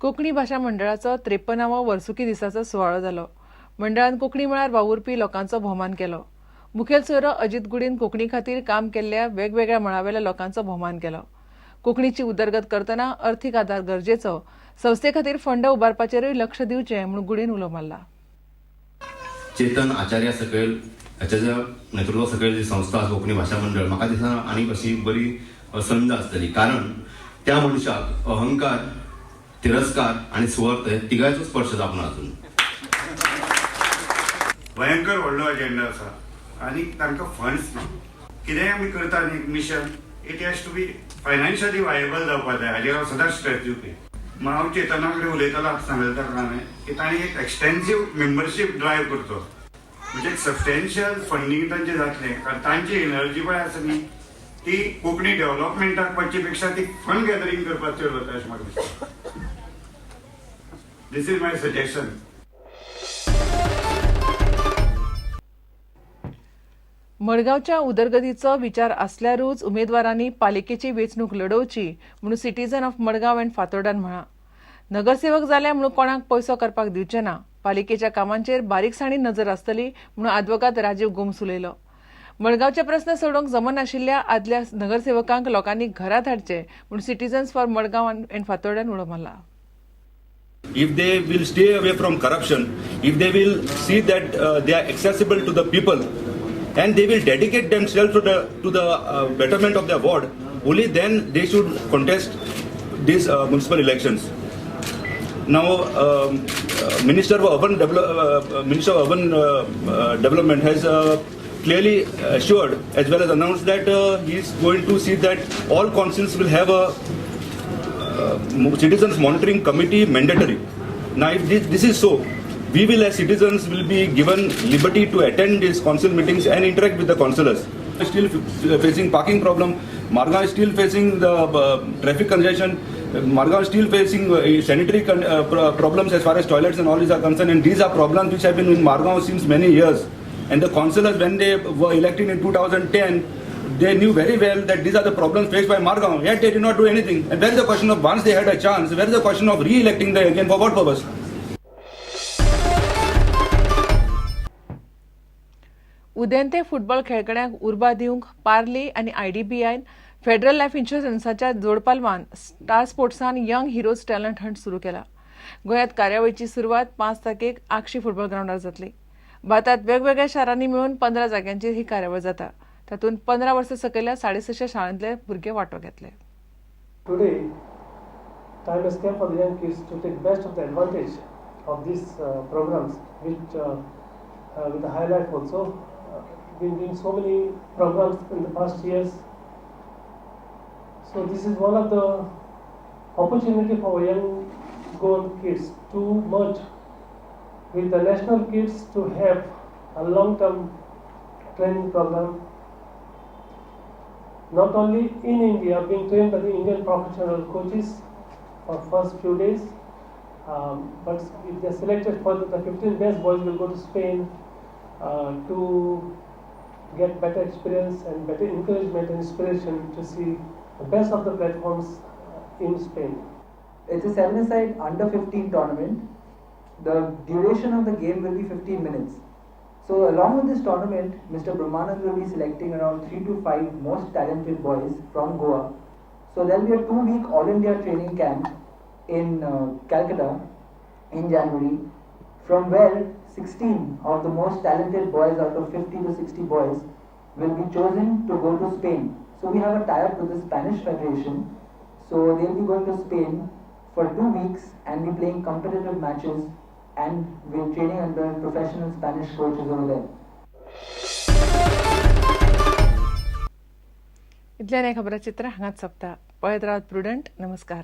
कोंकणी भाशा मंडळाचो 53वो वर्सुकी दिसाचो सुवाळो जालो. मंडळान कोंकणी मळार वावुरपी लोकांचो भोवमान केलो. मुखेल सोयरो अजित गुडीन कोंकणी खातीर काम केल्ल्या वेगवेगळ्या मळावेल्या लोकांचो भोवमान केलो. कोंकणीची उदरगत करतना अर्थीक आदार गरजेचो, संस्थे खातीर फंड उबारपाचेरूय लक्ष दिवचें म्हूण गुडीन उलो मारला. चेतन आचार्य सकयल हाच्या नेतृत्वा सकयल जी संस्था आसा कोंकणी भाशा मंडळ, म्हाका दिसना आनीक अशी बरी संद आसतली, कारण त्या मनशाक अहंकार, तिरस्कार आनी सुवार्थ हे तिगांयचो स्पर्श जावंक ना अजून. भयंकर व्हडलो एजेंडा आसा आनी तांकां फंड्स ना. कितेंय आमी करता न्ही mission, it has to be financially viable जावपा जाय, हाजेर हांव सदांच स्ट्रेस दिवपी. हांव चेतना कडेन उलयतालो, सांगलें ताका हांवें की ताणें एक एक्सटेन्सीव मेंबरशीप ड्रायव्ह करचो, म्हणजे एक सबस्टेन्शियल फंडींग तांचें जातलें, कारण तांची एनर्जी पळय आसा न्ही ती कोंकणी डेव्हलपमेंटाक वचचे पेक्षा ती फंड गॅदरींग करपाक चड वता अशें म्हाका दिसता. This is my suggestion. मडगांवच्या उदरगतीचो विचार आसल्यारूच उमेदवारांनी पालिकेची वेंचणूक लडोवची म्हणून सिटीजन ऑफ मडगांव अँड फातोर्डान म्हळां. नगरसेवक जाले म्हणून कोणाक पयसो करपाक दिवचे ना, पालिकेच्या कामांचेर बारीकसाणीन नजर आसतली म्हणून आदवोगाद राजीव गोम्स उलयलो. मडगांवचे प्रस्न सोडोवंक जमनाशिल्ल्या आदल्या नगरसेवकांक लोकांनी घरांत हाडचे म्हणून सिटीजन्स फॉर मडगांव अँड फातोर्डान उलो मारला. If they will stay away from corruption, if they will see that they are accessible to the people, and they will dedicate themselves to the betterment of their ward, only then they should contest these municipal elections. Now, Minister of Urban Development has clearly assured as well as announced that he is going to see that all councils will have a citizens monitoring committee mandatory. Now, if this is so, we will as citizens will be given liberty to attend these council meetings and interact with the councillors. Still facing parking problem, Margao is still facing the traffic congestion, Margao is still facing sanitary problems as far as toilets and all these are concerned, and these are problems which have been in Margao since many years. And the councillors, when they were elected in 2010, they knew very well that these are the problems faced by Margao, yet they did not do anything. And where is the question of, once they had a chance, where is the question of re-electing them again, for what purpose? उदेंते football खेळगड्यांक उर्बा दिवंक पार्ली आनी आयडीबीआयन Federal Life इन्शुरन्साच्या जोडपालवान Star स्पोर्ट्सान young heroes talent hunt सुरू केला. गोंयांत कार्यावळीची सुरवात 5 तारखेक आगशी फुटबॉल ग्रावंडार जातली. भारतात वेगवेगळ्या शारांनी मेळून 15 जाग्यांचेर ही कार्यावळ जाता. तातूंत 15 वर्सां सकयल्या 650 शाळांतले भुरगे वांटो घेतले. Today, time has come for the young kids to take best of the advantage of these programs, which with the high life also been doing so many programs in the past years. So this is one of the opportunity for young Goan kids to merge with the national kids to have a long-term training program, not only in India, being trained by the Indian professional coaches for first few days, but if they are selected for the 15 best boys will go to Spain to get better experience and better encouragement and inspiration to see the best of the platforms in Spain. It's a 7-a-side under 15 tournament. The duration of the game will be 15 minutes. So along with this tournament, Mr. Brahmanand will be selecting around 3 to 5 most talented boys from Goa. So there will be a 2-week All India training camp in Calcutta in January, from where 16 of the most talented boys out of 50 to 60 boys will be chosen to go to Spain. So we have a tie-up with the Spanish Federation. So they'll be going to Spain for 2 weeks and be playing competitive matches, and we're training under professional Spanish coaches over there. इतल्यान हें खबराचित्र हांगाच सोंपता. पळयत रावात prudent. नमस्कार.